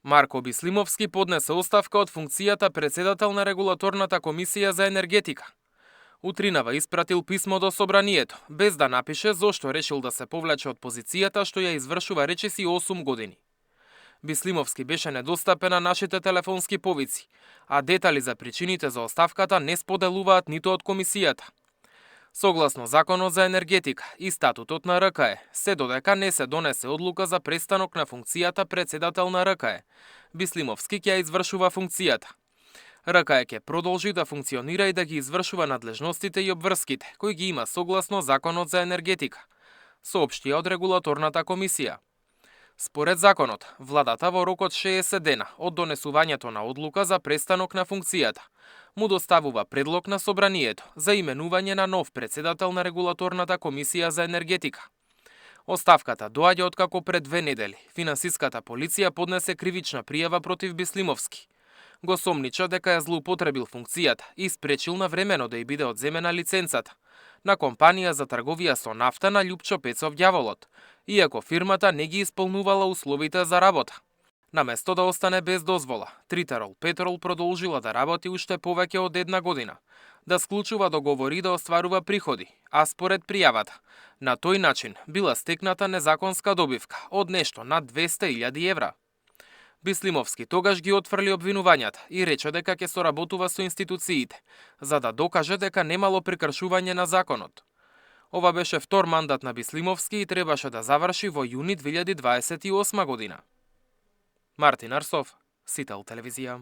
Марко Бислимовски поднесе оставка од функцијата председател на Регулаторната комисија за енергетика. Утринава испратил писмо до собранието, без да напише зошто решил да се повлече од позицијата што ја извршува речиси 8 години. Бислимовски беше недостапен на нашите телефонски повици, а детали за причините за оставката не споделуваат ниту од комисијата. Согласно Законот за енергетика и статутот на РКЕ, се додека не се донесе одлука за престанок на функцијата председател на РКЕ, Бислимовски ќе извршува функцијата. РКЕ ќе продолжи да функционира и да ги извршува надлежностите и обврските, кои ги има согласно Законот за енергетика, соопштија од Регулаторната комисија. Според законот, владата во рок од 60 дена од донесувањето на одлука за престанок на функцијата му доставува предлог на собранието за именување на нов председател на Регулаторната комисија за енергетика. Оставката доаѓа откако пред 2 недели финансиската полиција поднесе кривична пријава против Бислимовски. Го сомнича дека ја злоупотребил функцијата и спречил навремено да ја биде одземена лиценцата на компанија за трговија со нафта на Љупчо Пецов Ѓаволот, иако фирмата не ги исполнувала условите за работа. Наместо да остане без дозвола, Тритерол Петрол продолжила да работи уште повеќе од 1 година, да склучува договори и да остварува приходи, а според пријавата, на тој начин била стекната незаконска добивка од нешто над 200.000 евра. Бислимовски тогаш ги отфрли обвинувањата и рече дека ќе соработува со институциите, за да докаже дека немало прекршување на законот. Ова беше втор мандат на Бислимовски и требаше да заврши во јуни 2028 година. Мартин Арсов, Сител телевизија.